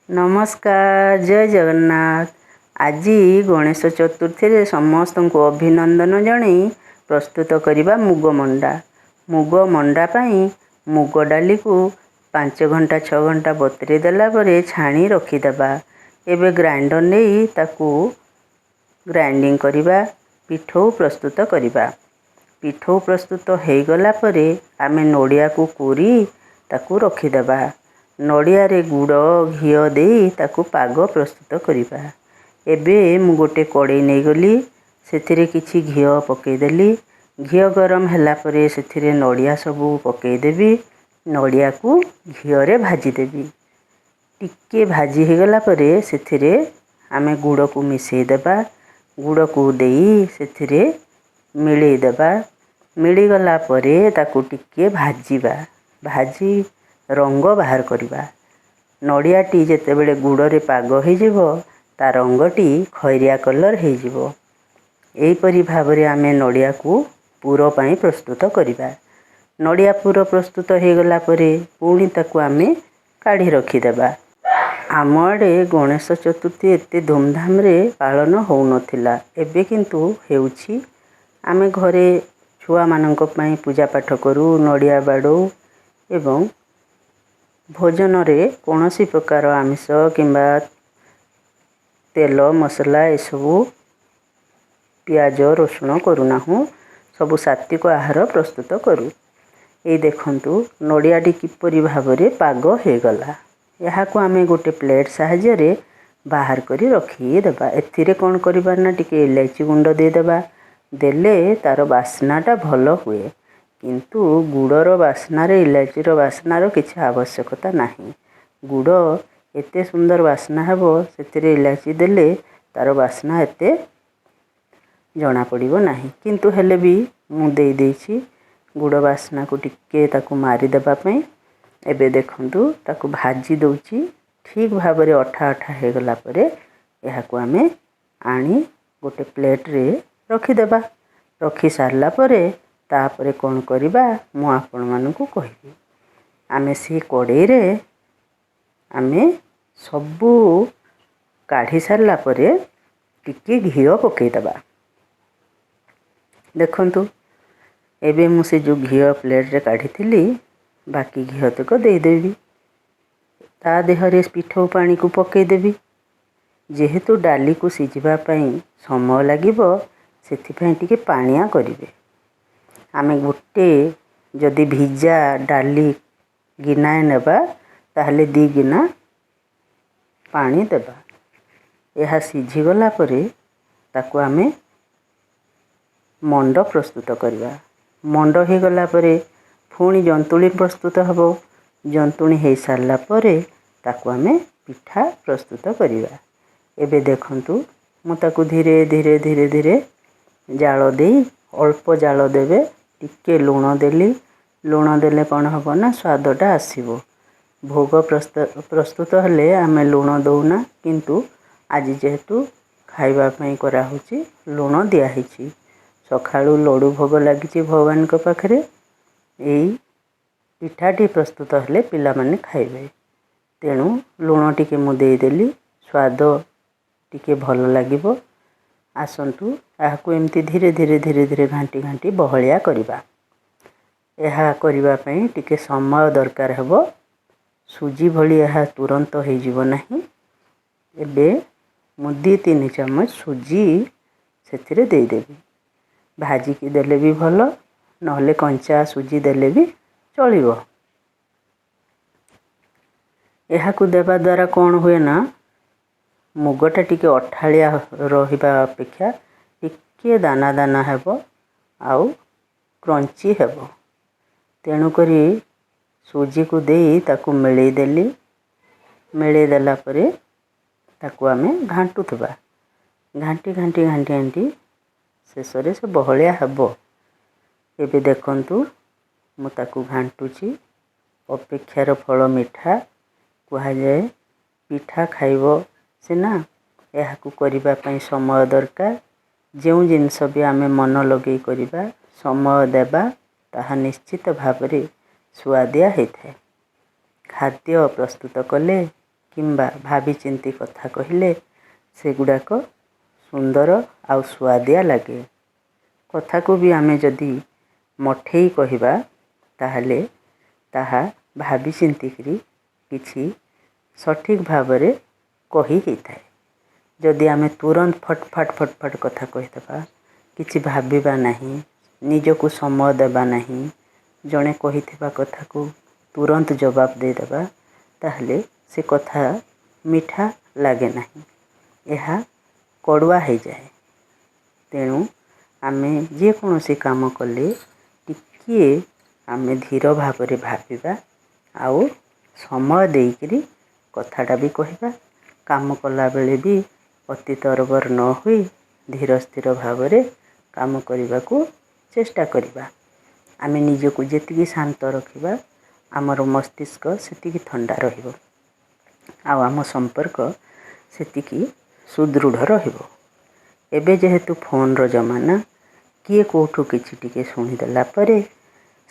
ନମସ୍କାର, ଜୟ ଜଗନ୍ନାଥ। ଆଜି ଗଣେଶ ଚତୁର୍ଥୀରେ ସମସ୍ତଙ୍କୁ ଅଭିନନ୍ଦନ ଜଣେଇ ପ୍ରସ୍ତୁତ କରିବା ମୁଗ ମଣ୍ଡା। ମୁଗ ମଣ୍ଡା ପାଇଁ ମୁଗ ଡାଲିକୁ 5 ଘଣ୍ଟା 6 ଘଣ୍ଟା ବତୁରେଇ ଦେଲା ପରେ ଛାଣି ରଖିଦେବା। ଏବେ ଗ୍ରାଇଣ୍ଡର ନେଇ ତାକୁ ଗ୍ରାଇଣ୍ଡିଙ୍ଗ କରିବା, ପିଠଉ ପ୍ରସ୍ତୁତ କରିବା। ପିଠଉ ପ୍ରସ୍ତୁତ ହେଇଗଲା ପରେ ଆମେ ନଡ଼ିଆକୁ କୋରି ତାକୁ ରଖିଦେବା। ନଡ଼ିଆରେ ଗୁଡ଼ ଘିଅ ଦେଇ ତାକୁ ପାଗ ପ୍ରସ୍ତୁତ କରିବା। ଏବେ ମୁଁ ଗୋଟେ କଡ଼େଇ ନେଇଗଲି, ସେଥିରେ କିଛି ଘିଅ ପକାଇଦେଲି। ଘିଅ ଗରମ ହେଲା ପରେ ସେଥିରେ ନଡ଼ିଆ ସବୁ ପକାଇଦେବି। ନଡ଼ିଆକୁ ଘିଅରେ ଭାଜିଦେବି। ଟିକେ ଭାଜି ହେଇଗଲା ପରେ ସେଥିରେ ଆମେ ଗୁଡ଼କୁ ମିଶାଇ ଦେବା। ଗୁଡ଼କୁ ଦେଇ ସେଥିରେ ମିଳେଇ ଦେବା। ମିଳିଗଲା ପରେ ତାକୁ ଟିକେ ଭାଜିବା, ଭାଜି ରଙ୍ଗ ବାହାର କରିବା। ନଡ଼ିଆଟି ଯେତେବେଳେ ଗୁଡ଼ରେ ପାଗ ହେଇଯିବ, ତା ରଙ୍ଗଟି ଖଇରିଆ କଲର୍ ହେଇଯିବ। ଏହିପରି ଭାବରେ ଆମେ ନଡ଼ିଆକୁ ପୁର ପାଇଁ ପ୍ରସ୍ତୁତ କରିବା। ନଡ଼ିଆ ପୁର ପ୍ରସ୍ତୁତ ହେଇଗଲା ପରେ ପୁଣି ତାକୁ ଆମେ କାଢ଼ି ରଖିଦେବା। ଆମ ଆଡ଼େ ଗଣେଶ ଚତୁର୍ଥୀ ଏତେ ଧୁମଧାମରେ ପାଳନ ହେଉନଥିଲା, ଏବେ କିନ୍ତୁ ହେଉଛି। ଆମେ ଘରେ ଛୁଆମାନଙ୍କ ପାଇଁ ପୂଜା ପାଠ କରୁ, ନଡ଼ିଆ ବାଡ଼ଉ ଏବଂ ଭୋଜନରେ କୌଣସି ପ୍ରକାର ଆମିଷ କିମ୍ବା ତେଲ ମସଲା ଏସବୁ ପିଆଜ ରସୁଣ କରୁନାହୁଁ, ସବୁ ସାତ୍ତ୍ୱିକ ଆହାର ପ୍ରସ୍ତୁତ କରୁ। ଏଇ ଦେଖନ୍ତୁ, ନଡ଼ିଆଟି କିପରି ଭାବରେ ପାଗ ହେଇଗଲା। ଏହାକୁ ଆମେ ଗୋଟେ ପ୍ଲେଟ୍ ସାହାଯ୍ୟରେ ବାହାର କରି ରଖିଦେବା। ଏଥିରେ କ'ଣ କରିବା ନା ଟିକେ ଇଲାଇଚି ଗୁଣ୍ଡ ଦେଇଦେବା। ଦେଲେ ତା'ର ବାସ୍ନାଟା ଭଲ ହୁଏ, କିନ୍ତୁ ଗୁଡ଼ର ବାସ୍ନାରେ ଇଲାଇଚିର ବାସ୍ନାର କିଛି ଆବଶ୍ୟକତା ନାହିଁ। ଗୁଡ଼ ଏତେ ସୁନ୍ଦର ବାସ୍ନା ହେବ, ସେଥିରେ ଇଲାଇଚି ଦେଲେ ତା'ର ବାସ୍ନା ଏତେ ଜଣାପଡ଼ିବ ନାହିଁ। କିନ୍ତୁ ହେଲେ ବି ମୁଁ ଦେଇଦେଇଛି ଗୁଡ଼ ବାସ୍ନାକୁ ଟିକେ ତାକୁ ମାରିଦେବା ପାଇଁ। ଏବେ ଦେଖନ୍ତୁ, ତାକୁ ଭାଜି ଦେଉଛି। ଠିକ୍ ଭାବରେ ଅଠା ଅଠା ହେଇଗଲା ପରେ ଏହାକୁ ଆମେ ଆଣି ଗୋଟେ ପ୍ଲେଟ୍ରେ ରଖିଦେବା। ରଖି ସାରିଲା ପରେ ତାପରେ କ'ଣ କରିବା ମୁଁ ଆପଣମାନଙ୍କୁ କହିବି। ଆମେ ସେ କଡ଼େଇରେ ଆମେ ସବୁ କାଢ଼ି ସାରିଲା ପରେ ଟିକେ ଘିଅ ପକାଇଦେବା। ଦେଖନ୍ତୁ, ଏବେ ମୁଁ ସେ ଯେଉଁ ଘିଅ ପ୍ଲେଟ୍ରେ କାଢ଼ିଥିଲି, ବାକି ଘିଅ ତକ ଦେଇଦେବି। ତା ଦେହରେ ପିଠଉ ପାଣିକୁ ପକାଇଦେବି। ଯେହେତୁ ଡାଲିକୁ ସିଝିବା ପାଇଁ ସମୟ ଲାଗିବ, ସେଥିପାଇଁ ଟିକେ ପାଣିଆ କରିବେ। ଆମେ ଗୋଟେ ଯଦି ଭିଜା ଡାଲି ଗିନାଏ ନେବା, ତାହେଲେ 2 ଗିନା ପାଣି ଦେବା। ଏହା ସିଝିଗଲା ପରେ ତାକୁ ଆମେ ମଣ୍ଡ ପ୍ରସ୍ତୁତ କରିବା। ମଣ୍ଡ ହେଇଗଲା ପରେ ପୁଣି ଜନ୍ତୁଳି ପ୍ରସ୍ତୁତ ହେବ। ଜନ୍ତୁଣି ହେଇସାରିଲା ପରେ ତାକୁ ଆମେ ପିଠା ପ୍ରସ୍ତୁତ କରିବା। ଏବେ ଦେଖନ୍ତୁ, ମୁଁ ତାକୁ ଧୀରେ ଧୀରେ ଧୀରେ ଧୀରେ ଜାଳ ଦେଇ, ଅଳ୍ପ ଜାଳ ଦେବେ, ଟିକେ ଲୁଣ ଦେଲି। ଲୁଣ ଦେଲେ କ'ଣ ହେବ ନା ସ୍ୱାଦଟା ଆସିବ। ଭୋଗ ପ୍ରସ୍ତୁତ ହେଲେ ଆମେ ଲୁଣ ଦେଉନା, କିନ୍ତୁ ଆଜି ଯେହେତୁ ଖାଇବା ପାଇଁ କରାହେଉଛି, ଲୁଣ ଦିଆହେଇଛି। ସକାଳୁ ଲଡ଼ୁ ଭୋଗ ଲାଗିଛି ଭଗବାନଙ୍କ ପାଖରେ। ଏଇ ପିଠାଟି ପ୍ରସ୍ତୁତ ହେଲେ ପିଲାମାନେ ଖାଇବେ, ତେଣୁ ଲୁଣ ଟିକେ ମୁଁ ଦେଇଦେଲି, ସ୍ୱାଦ ଟିକେ ଭଲ ଲାଗିବ। ଆସନ୍ତୁ, ଏହାକୁ ଏମିତି ଧୀରେ ଧୀରେ ଧୀରେ ଧୀରେ ଘାଣ୍ଟି ଘାଣ୍ଟି ବହଳିଆ କରିବା। ଏହା କରିବା ପାଇଁ ଟିକେ ସମୟ ଦରକାର ହେବ। ସୁଜି ଭଳି ଏହା ତୁରନ୍ତ ହେଇଯିବ ନାହିଁ। ଏବେ ମୁଁ 2 3 ଚାମଚ ସୁଜି ସେଥିରେ ଦେଇଦେବି। ଭାଜିକି ଦେଲେ ବି ଭଲ, ନହେଲେ କଞ୍ଚା ସୁଜି ଦେଲେ ବି ଚଳିବ। ଏହାକୁ ଦେବା ଦ୍ୱାରା କ'ଣ ହୁଏ ନା ମୁଗଟା ଟିକେ ଅଠାଳିଆ ରହିବା ଅପେକ୍ଷା ଟିକିଏ ଦାନା ଦାନା ହେବ ଆଉ କ୍ରଞ୍ଚି ହେବ। ତେଣୁକରି ସୁଜିକୁ ଦେଇ ତାକୁ ମିଳେଇ ଦେଲି। ମିଳେଇ ଦେଲା ପରେ ତାକୁ ଆମେ ଘାଣ୍ଟୁଥିବା। ଘାଣ୍ଟି ଘାଣ୍ଟି ଘାଣ୍ଟି ଘାଣ୍ଟି ଶେଷରେ ସେ ବହଳିଆ ହେବ। ଏବେ ଦେଖନ୍ତୁ, ମୁଁ ତାକୁ ଘାଣ୍ଟୁଛି। ଅପେକ୍ଷାର ଫଳ ମିଠା କୁହାଯାଏ। ପିଠା ଖାଇବ ସିନା, ଏହାକୁ କରିବା ପାଇଁ ସମୟ ଦରକାର। ଯେଉଁ ଜିନିଷ ବି ଆମେ ମନ ଲଗେଇ କରିବା, ସମୟ ଦେବା, ତାହା ନିଶ୍ଚିତ ଭାବରେ ସୁଆଦିଆ ହେଇଥାଏ। ଖାଦ୍ୟ ପ୍ରସ୍ତୁତ କଲେ କିମ୍ବା ଭାବିଚିନ୍ତି କଥା କହିଲେ ସେଗୁଡ଼ାକ ସୁନ୍ଦର ଆଉ ସୁଆଦିଆ ଲାଗେ। କଥାକୁ ବି ଆମେ ଯଦି ମଠେଇ କହିବା, ତାହେଲେ ତାହା ଭାବି ଚିନ୍ତିକିରି କିଛି ସଠିକ୍ ଭାବରେ କହି ହେଇଥାଏ। ଯଦି ଆମେ ତୁରନ୍ତ ଫଟଫଟ ଫଟଫଟ କଥା କହିଦେବା, କିଛି ଭାବିବା ନାହିଁ, ନିଜକୁ ସମୟ ଦେବା ନାହିଁ, ଜଣେ କହିଥିବା କଥାକୁ ତୁରନ୍ତ ଜବାବ ଦେଇଦେବା, ତାହେଲେ ସେ କଥା ମିଠା ଲାଗେ ନାହିଁ, ଏହା କଡ଼ୁଆ ହେଇଯାଏ। ତେଣୁ ଆମେ ଯେକୌଣସି କାମ କଲେ ଟିକିଏ ଆମେ ଧୀର ଭାବରେ ଭାବିବା ଆଉ ସମୟ ଦେଇକରି କଥାଟା ବି କହିବା। କାମ କଲାବେଳେ ବି ଅତି ତରବର ନ ହୋଇ ଧୀର ସ୍ଥିର ଭାବରେ କାମ କରିବାକୁ ଚେଷ୍ଟା କରିବା। ଆମେ ନିଜକୁ ଯେତିକି ଶାନ୍ତ ରଖିବା, ଆମର ମସ୍ତିଷ୍କ ସେତିକି ଥଣ୍ଡା ରହିବ ଆଉ ଆମ ସମ୍ପର୍କ ସେତିକି ସୁଦୃଢ଼ ରହିବ। ଏବେ ଯେହେତୁ ଫୋନ୍ର ଜମାନା, କିଏ କେଉଁଠୁ କିଛି ଟିକେ ଶୁଣିଦେଲା ପରେ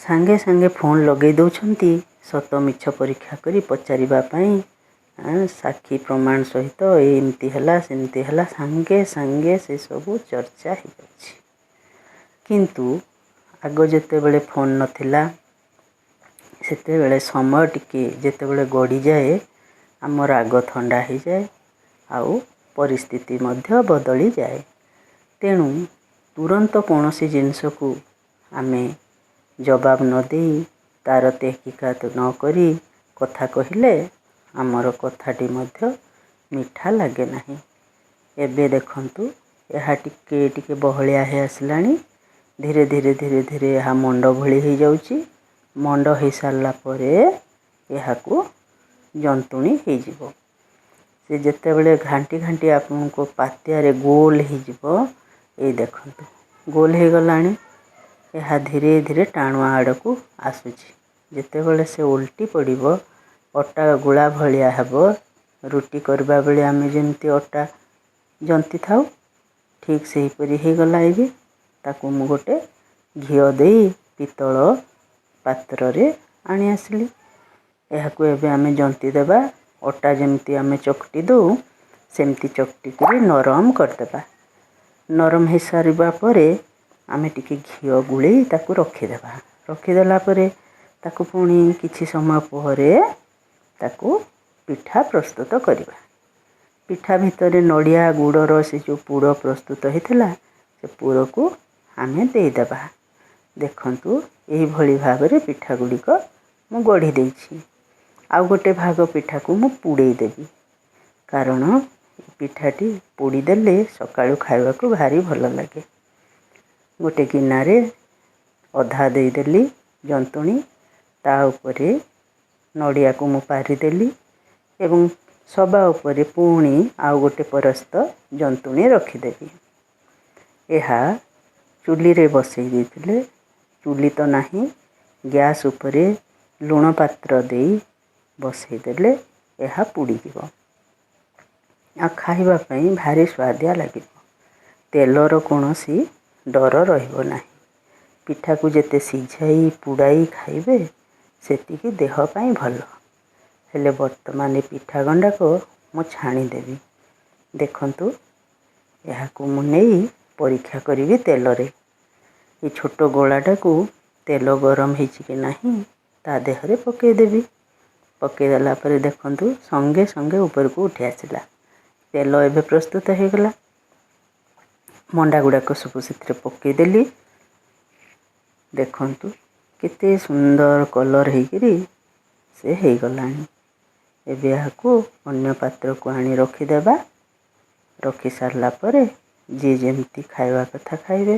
ସାଙ୍ଗେ ସାଙ୍ଗେ ଫୋନ୍ ଲଗାଇ ଦେଉଛନ୍ତି ସତ ମିଛ ପରୀକ୍ଷା କରି ପଚାରିବା ପାଇଁ। ସାକ୍ଷୀ ପ୍ରମାଣ ସହିତ ଏମିତି ହେଲା, ସେମିତି ହେଲା, ସାଙ୍ଗେ ସାଙ୍ଗେ ସେସବୁ ଚର୍ଚ୍ଚା ହେଇଯାଉଛି। କିନ୍ତୁ ଆଗ ଯେତେବେଳେ ଫୋନ୍ ନଥିଲା, ସେତେବେଳେ ସମୟ ଟିକେ ଯେତେବେଳେ ଗଡ଼ିଯାଏ, ଆମ ରାଗ ଥଣ୍ଡା ହେଇଯାଏ ଆଉ ପରିସ୍ଥିତି ମଧ୍ୟ ବଦଳିଯାଏ। ତେଣୁ ତୁରନ୍ତ କୌଣସି ଜିନିଷକୁ ଆମେ ଜବାବ ନ ଦେଇ, ତା'ର ତେହକିକାତ ନ କରି କଥା କହିଲେ ଆମର କଥାଟି ମଧ୍ୟ ମିଠା ଲାଗେ ନାହିଁ। ଏବେ ଦେଖନ୍ତୁ, ଏହା ଟିକେ ଟିକେ ବହଳିଆ ହେଇ ଆସିଲାଣି। ଧୀରେ ଧୀରେ ଧୀରେ ଧୀରେ ଏହା ମଣ୍ଡ ଭଳି ହେଇଯାଉଛି। ମଣ୍ଡ ହେଇସାରିଲା ପରେ ଏହାକୁ ଜନ୍ତୁଣି ହେଇଯିବ। ସେ ଯେତେବେଳେ ଘାଣ୍ଟି ଘାଣ୍ଟି ଆପଣଙ୍କ ପାତିଆରେ ଗୋଲ ହେଇଯିବ, ଏଇ ଦେଖନ୍ତୁ ଗୋଲ ହେଇଗଲାଣି। ଏହା ଧୀରେ ଧୀରେ ଟାଣୁଆ ଆଡ଼କୁ ଆସୁଛି। ଯେତେବେଳେ ସେ ଓଲଟି ପଡ଼ିବ, ଅଟା ଗୁଳା ଭଳିଆ ହେବ। ରୁଟି କରିବା ବେଳେ ଆମେ ଯେମିତି ଅଟା ଜନ୍ତି ଥାଉ, ଠିକ୍ ସେହିପରି ହେଇଗଲା। ଏବେ ତାକୁ ମୁଁ ଗୋଟେ ଘିଅ ଦେଇ ପିତ୍ତଳ ପାତ୍ରରେ ଆଣି ଆସିଲି। ଏହାକୁ ଏବେ ଆମେ ଜନ୍ତି ଦେବା। ଅଟା ଯେମିତି ଆମେ ଚକଟି ଦେଉ, ସେମିତି ଚକଟିକିରି ନରମ କରିଦେବା। ନରମ ହେଇସାରିବା ପରେ ଆମେ ଟିକେ ଘିଅ ଗୋଳେଇ ତାକୁ ରଖିଦେବା। ରଖିଦେଲା ପରେ ତାକୁ ପୁଣି କିଛି ସମୟ ପରେ ତାକୁ ପିଠା ପ୍ରସ୍ତୁତ କରିବା। ପିଠା ଭିତରେ ନଡ଼ିଆ ଗୁଡ଼ର ସେ ଯେଉଁ ପୁର ପ୍ରସ୍ତୁତ ହେଇଥିଲା, ସେ ପୁରକୁ ଆମେ ଦେଇଦେବା। ଦେଖନ୍ତୁ, ଏହିଭଳି ଭାବରେ ପିଠା ଗୁଡ଼ିକ ମୁଁ ଗଢ଼ି ଦେଇଛି। ଆଉ ଗୋଟେ ଭାଗ ପିଠାକୁ ମୁଁ ପୁଡ଼େଇ ଦେବି, କାରଣ ପିଠାଟି ପୋଡ଼ିଦେଲେ ସକାଳୁ ଖାଇବାକୁ ଭାରି ଭଲ ଲାଗେ। ଗୋଟେ ଗିନାରେ ଅଧା ଦେଇଦେଲି ଜନ୍ତୁଣି, ତା ଉପରେ ନଡ଼ିଆକୁ ମୁଁ ପାରିଦେଲି ଏବଂ ସବା ଉପରେ ପୁଣି ଆଉ ଗୋଟେ ପରସ୍ତ ଜନ୍ତୁଣି ରଖିଦେବି। ଏହା ଚୁଲିରେ ବସେଇ ଦେଇଥିଲେ, ଚୁଲି ତ ନାହିଁ, ଗ୍ୟାସ୍ ଉପରେ ଲୁଣ ପାତ୍ର ଦେଇ ବସେଇଦେଲେ ଏହା ପୋଡ଼ିଯିବ ଆଉ ଖାଇବା ପାଇଁ ଭାରି ସୁଆଦିଆ ଲାଗିବ। ତେଲର କୌଣସି ଡର ରହିବ ନାହିଁ। ପିଠାକୁ ଯେତେ ସିଝାଇ ପୁଡ଼ାଇ ଖାଇବେ, ସେତିକି ଦେହ ପାଇଁ ଭଲ। ହେଲେ ବର୍ତ୍ତମାନ ଏ ପିଠା ଗଣ୍ଡାକ ମୁଁ ଛାଣିଦେବି। ଦେଖନ୍ତୁ, ଏହାକୁ ମୁଁ ନେଇ ପରୀକ୍ଷା କରିବି ତେଲରେ। ଏ ଛୋଟ ଗୋଳାଟାକୁ ତେଲ ଗରମ ହେଇଛି କି ନାହିଁ ତା ଦେହରେ ପକାଇଦେବି। ପକାଇଦେଲା ପରେ ଦେଖନ୍ତୁ, ସଙ୍ଗେ ସଙ୍ଗେ ଉପରକୁ ଉଠି ଆସିଲା। ତେଲ ଏବେ ପ୍ରସ୍ତୁତ ହେଇଗଲା। ମଣ୍ଡା ଗୁଡ଼ାକ ସବୁ ସେଥିରେ ପକାଇଦେଲି। ଦେଖନ୍ତୁ, କେତେ ସୁନ୍ଦର କଲର୍ ହେଇକିରି ସେ ହେଇଗଲାଣି। ଏବେ ଏହାକୁ ଅନ୍ୟ ପାତ୍ରକୁ ଆଣି ରଖିଦେବା। ରଖି ସାରିଲା ପରେ ଯିଏ ଯେମିତି ଖାଇବା କଥା ଖାଇବେ।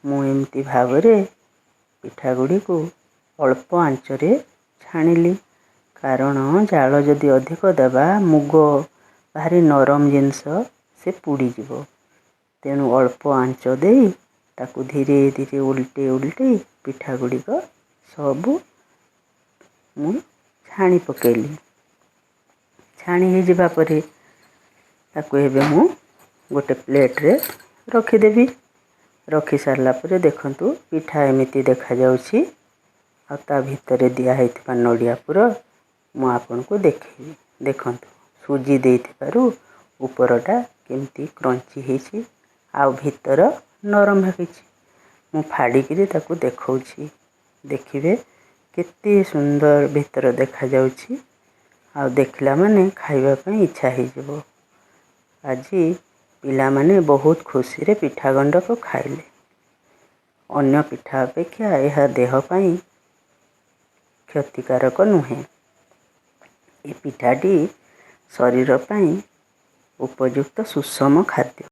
ମୁଁ ଏମିତି ଭାବରେ ପିଠା ଗୁଡ଼ିକୁ ଅଳ୍ପ ଆଞ୍ଚରେ ଛାଣିଲି, କାରଣ ଜାଳ ଯଦି ଅଧିକ ଦେବା, ମୁଗ ଭାରି ନରମ ଜିନିଷ, ସେ ପୋଡ଼ିଯିବ। ତେଣୁ ଅଳ୍ପ ଆଞ୍ଚ ଦେଇ ତାକୁ ଧୀରେ ଧୀରେ ଓଲଟେଇ ଓଲଟେଇ ପିଠା ଗୁଡ଼ିକ ସବୁ ମୁଁ ଛାଣି ପକାଇଲି। ଛାଣି ହେଇଯିବା ପରେ ତାକୁ ଏବେ ମୁଁ ଗୋଟେ ପ୍ଲେଟ୍ରେ ରଖିଦେବି। ରଖି ସାରିଲା ପରେ ଦେଖନ୍ତୁ, ପିଠା ଏମିତି ଦେଖାଯାଉଛି ଆଉ ତା ଭିତରେ ଦିଆହେଇଥିବା ନଡ଼ିଆ ପୁର ମୁଁ ଆପଣଙ୍କୁ ଦେଖେଇବି। ଦେଖନ୍ତୁ, ସୁଜି ଦେଇଥିବାରୁ ଉପରଟା କେମିତି କ୍ରଞ୍ଚି ହେଇଛି ଆଉ ଭିତର ନରମ ହେଇଛି। ମୁଁ ଫାଡ଼ିକିରି ତାକୁ ଦେଖାଉଛି, ଦେଖିବେ କେତେ ସୁନ୍ଦର ଭିତର ଦେଖାଯାଉଛି, ଆଉ ଦେଖିଲା ମାନେ ଖାଇବା ପାଇଁ ଇଚ୍ଛା ହେଇଯିବ। ଆଜି ପିଲାମାନେ ବହୁତ ଖୁସିରେ ପିଠା ଗଣ୍ଡକ ଖାଇଲେ। ଅନ୍ୟ ପିଠା ଅପେକ୍ଷା ଏହା ଦେହ ପାଇଁ କ୍ଷତିକାରକ ନୁହେଁ। ଏ ପିଠାଟି ଶରୀର ପାଇଁ ଉପଯୁକ୍ତ ସୁଷମ ଖାଦ୍ୟ।